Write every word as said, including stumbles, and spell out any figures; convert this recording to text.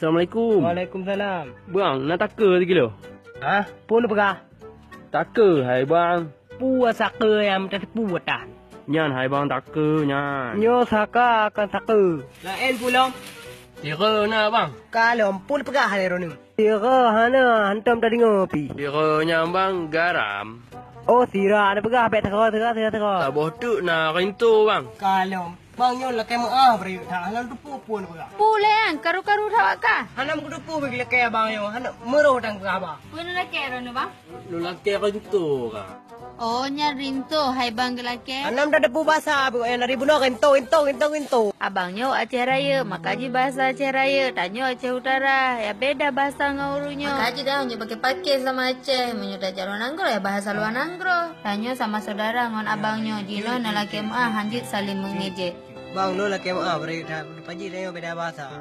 Assalamualaikum. Waalaikumsalam. Bang, na takeu sikilo? Hah? Peue neupeugah? Takeu, hai bang. Peue takeu nyang meutateupeue tan? Nyan hai bang takeu nyan. Nyoe saka akan takeu. Laén pulom. Sira na bang. Kalom pun peugah lé droeneuh. Sira hana hantom tadeungoe pih. Sira nyan bang garam. Oh sira na peugah bèk sira sira sira sira. Saboh teuk na rinto bang. Kalom. Bang nyoe lakèe meu'ah bri that hana teupeue peue na peugah. Pu lé nyang karu-karu that wak kah? Hana meuteupeue bri lakèe abang nyoe hana meurôh tan peugah abang. Peue na lakèe droeneuh bang? Lôn lakèe rinto ka. Oh, nyan rinto hai bang geulakèe. Hana meuteupeue basa beuh nyang dari bunoe rinto rinto rinto rinto. Abang nyoe Aceh Rayeuk, maka jih bahasa Aceh Rayeuk, tanyoe Aceh Utara, ya beda bahasa ngon ureueng nyoe. Maka jih dah nyoe paké-paké sama Aceh, meunyoe tajak luwa nanggroe ya bahasa luwa nanggroe. Tanyoe sama saudara ngon abang nyoe, jinoe na lakèe meu'ah hanjeuet saling mengejek. Bang, lôn lakèe meu'ah bri that, paji tanyoe beda bahasa.